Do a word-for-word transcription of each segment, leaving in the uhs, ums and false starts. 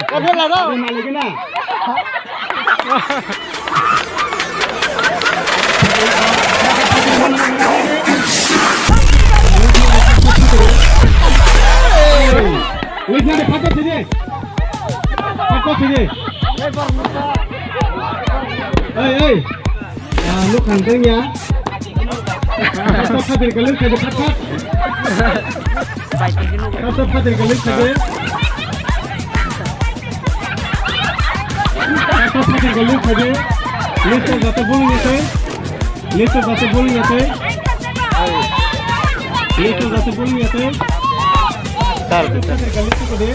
Kade laro. Kade malik na. Wait, na, phato sidi. Phato sidi. Hey, hey. Ah, nuk kangkang ya. Kata phadir kalung kade phat phat. Kata phadir kalung kade. Kata phadir kalung kade. Listo jate bol nyate. Listo jate bol nyate. Listo jate bol nyate. Kata phadir kalung kade.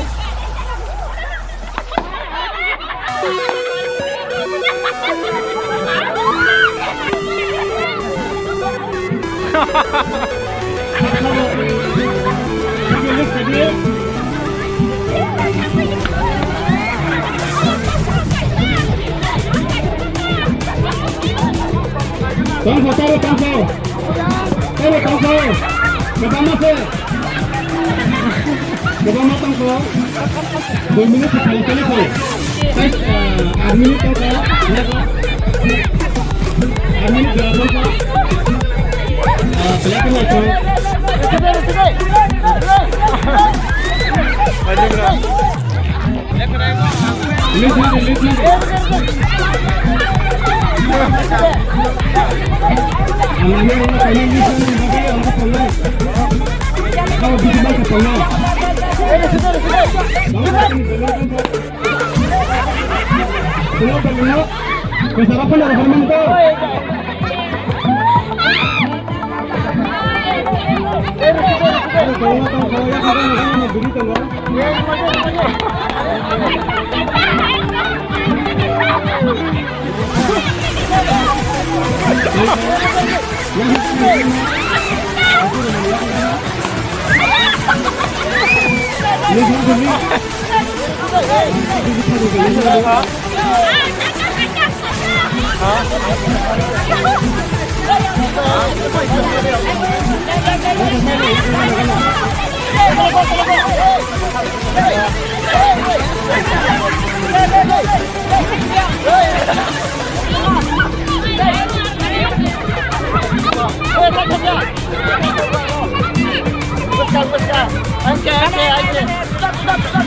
Tongkha, toro tongkha. Toro tongkha. Kwbangma se. Kwbangma tongkha. Dui minute se khalai khalai khalai. Tei, ah, aat minute tongkha. Aat minute jora tongkha. Ah, belai khe naithok.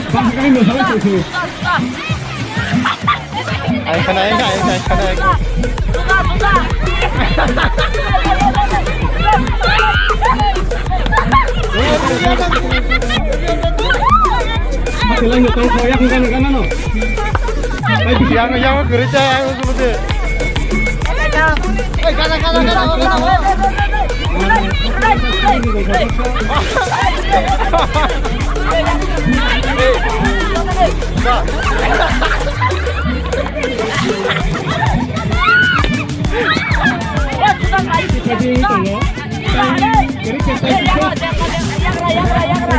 Bahkan ini salah sih. Ai khana, ai khana, ai khana, ai khana. Masalah ni tong kau yang kan kan no. Yang yang kerja yang seperti. Ai khana khana khana.